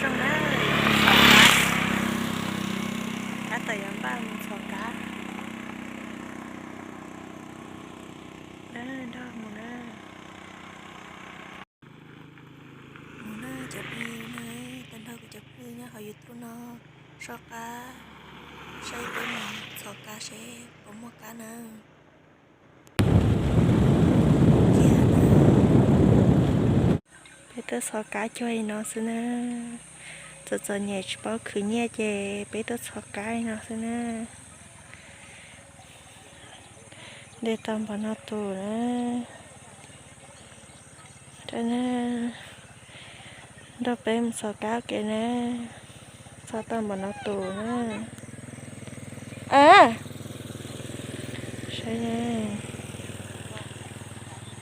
Zoo na, mus txhos kab, tab tom yuav npaj mus txhos kab. Nrog mus na. Mus na cov phooj ywg na, tau nrog kuv cov phooj ywg nyob hauv YouTube no soj qab, saib peb mus txhos kab seb puas muaj kab na. Peb tuaj txhos kab cuag li no xwb na. Txom txom nyem tsis paub khwv nyiaj ces peb tuaj txhos kab li no xwb na. Dej tau npaum no tus na. Nrog peb mus txhos kab ua ke na. Txhos tau npaum no tus na. A, saib,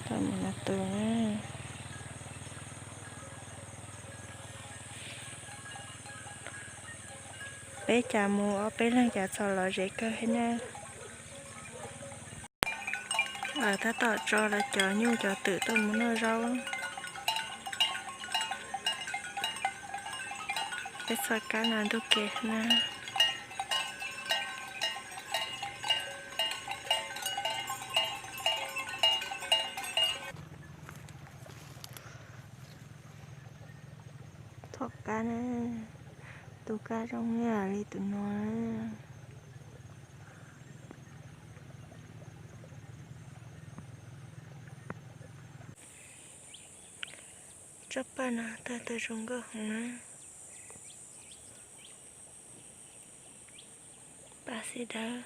tau npaum no tus na. Peb cas mus ob peb leeg cas txhos lom zem kawg thiab na. Lawv tab tom tso lawv cov nyuj cov twm tuaj mus noj zaub. Peb txhos kab no ntuj ke na. Txhos kab na, tus kab zoo li tus no na. Tsob paj no tag tau zoo nkauj heev na. Paj xib dawb.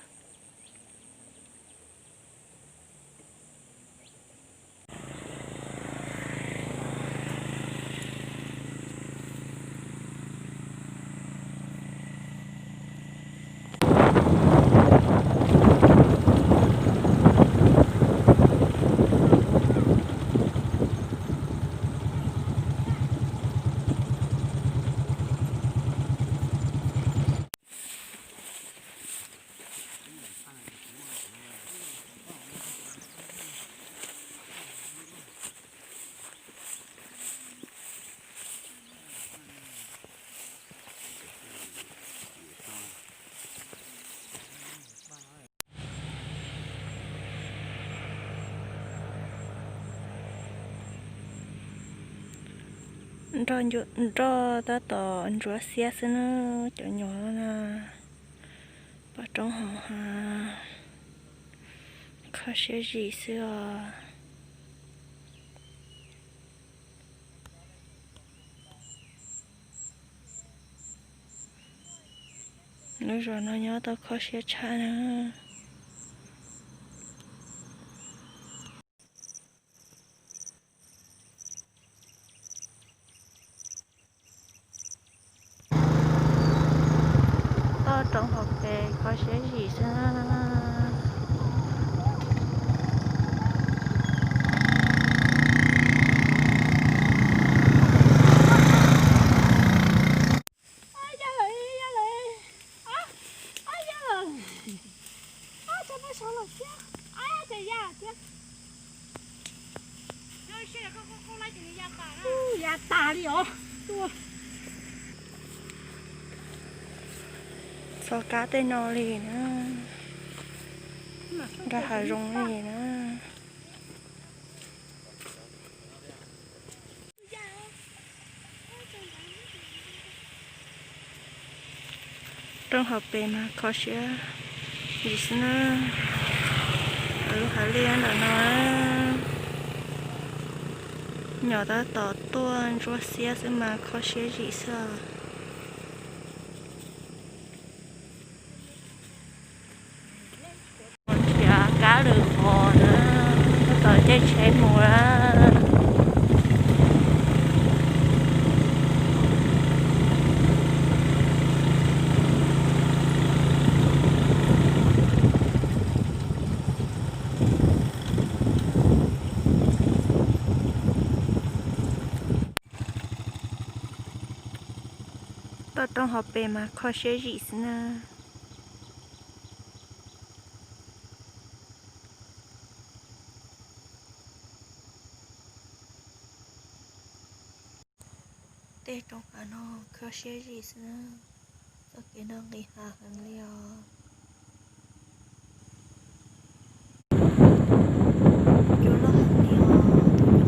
Nroj tab tom ntsuab xiab xwb na, cov nyuam no na. Pom roob hauv hav, kho siab zim xwb os. Lub zos no nyob tau kho siab tshaj na. Toj roob hauv pes kho siab zim xwb na. Ya tas li os. Txhos kab tej no li na, nkag hav zoov li na. Roob hauv pes mas kho siab zim xwb na. Lub hav liaj ntawm no, nyom tab tom tuaj ntsuab xiab xwb mas kho siab zim xwb os. Nrhiav kab lwm hov na, tab tom caij tsheb mus na. Toj roob hauv pes mas kho siab zim xwb na. Tej roob hav no kho siab zim xwb, txoj kev no nqis hav heev li os. Cua loj heev li os, tus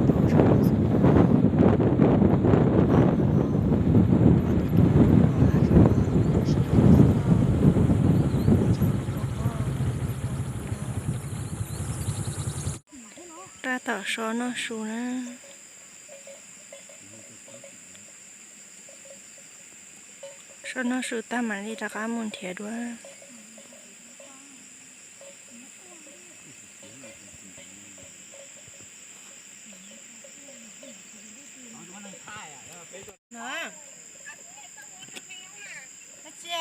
cua qhov dag tuaj saum no xwb na. Los no, qhov tej roob hav no kho siab zim xwb os. Rab tom so noj su na. So noj su tag mam li rov qab mus nrhiav dua. Dab tsi?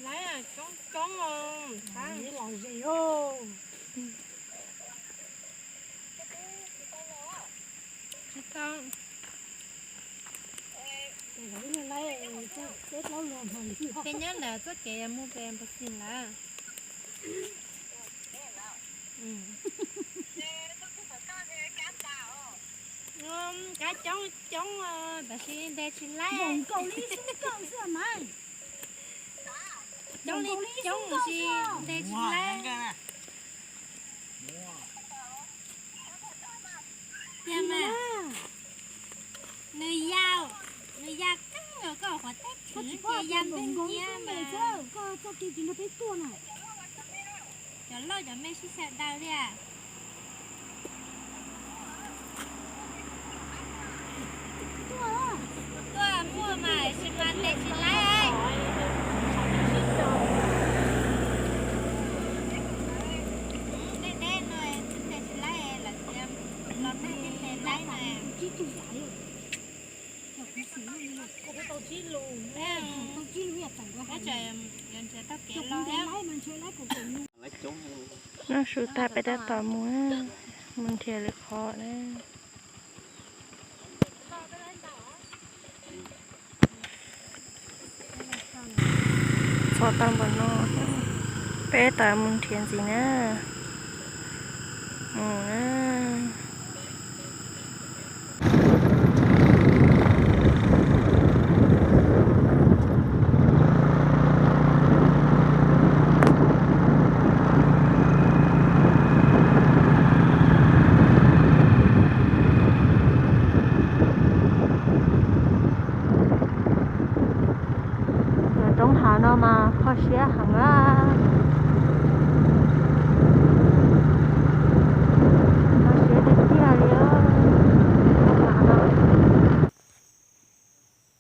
Laib coob coob os. Tsis tau. Peb nyob ntawm txoj kev mus pem Npawg Xis lawm. Kav coob coob tab sis ntes tsis laib. Coob li coob tab sis ntes tsis laib. Tiag mas, nws yau, nws ya kab los koj qhov teb tshwm ces ya nteeg cia mas. Cov loj cov me sib xyaw daws li. Tuaj muaj mas tsis mas ntes tsis laib. Deb deb no ntes tsis laib lawm tias los tag thiaj ntes laib na. Yuav nrhiav tau kev los. Noj su tag peb tab tom mus, mus nrhiav lwm qhov na. Txog tau npaum no, peb tau mus nrhiav ntxiv na. Mus na. Cov roob hav no mas kho siab heev na. Kho siab tiag tiag li.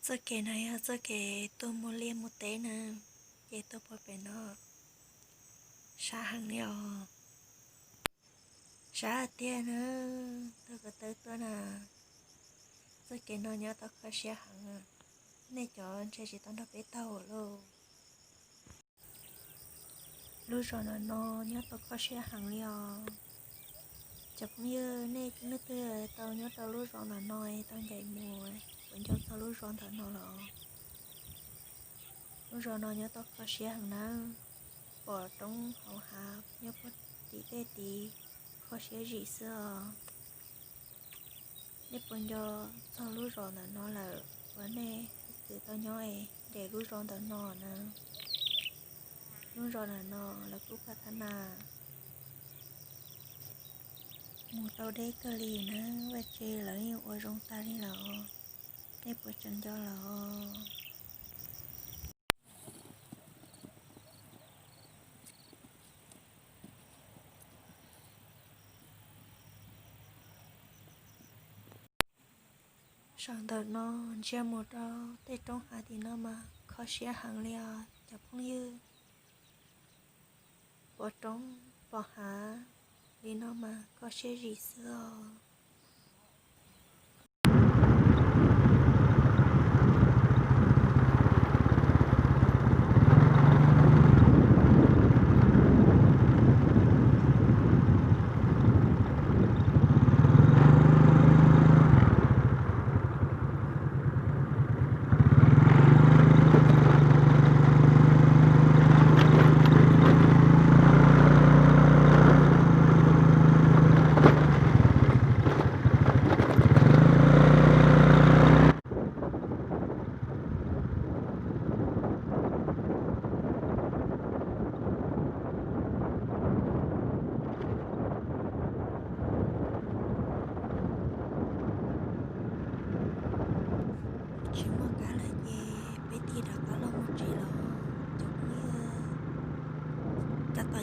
Txoj kev no yog txoj kev tuaj mus liaj mus teb na, ces tuaj pom pem no sab heev li os. Sab tiag na, taug ko taw tuaj na. Txoj kev no nyob tau kho siab heev, nej cov ntshe tsis tau nrog peb taug lauj. Lub zos no no nyob tau kho siab heev li os. Cov phooj ywg, nej leej twg tau nyob rau lub zos ntawm no tau ncaim mus, puas nco txog lub zos ntawm no los? Lub zos no nyob tau kho siab heev na, pom roob hauv hav nyob puag tim tej tid, kho siab zim xwb os. Nej puas nco txog lub zos ntawm no lawm? Uas nej leej twg tau nyob es ncaim lub zos ntawm no na. Lub zos ntawm no lawv kuj pha thab nas mus tau deb kawg li na, vaj tse lawv yeej ua zoo tag li lawm. Nej puas tseem nco lawm? Saum ntawm no ntsia mus rau tej roob hav tim no mas kho siab heev li os cov phooj ywg. Pom roob pom hav li no mas kho siab zim xwb os.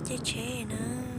caij tsheb na.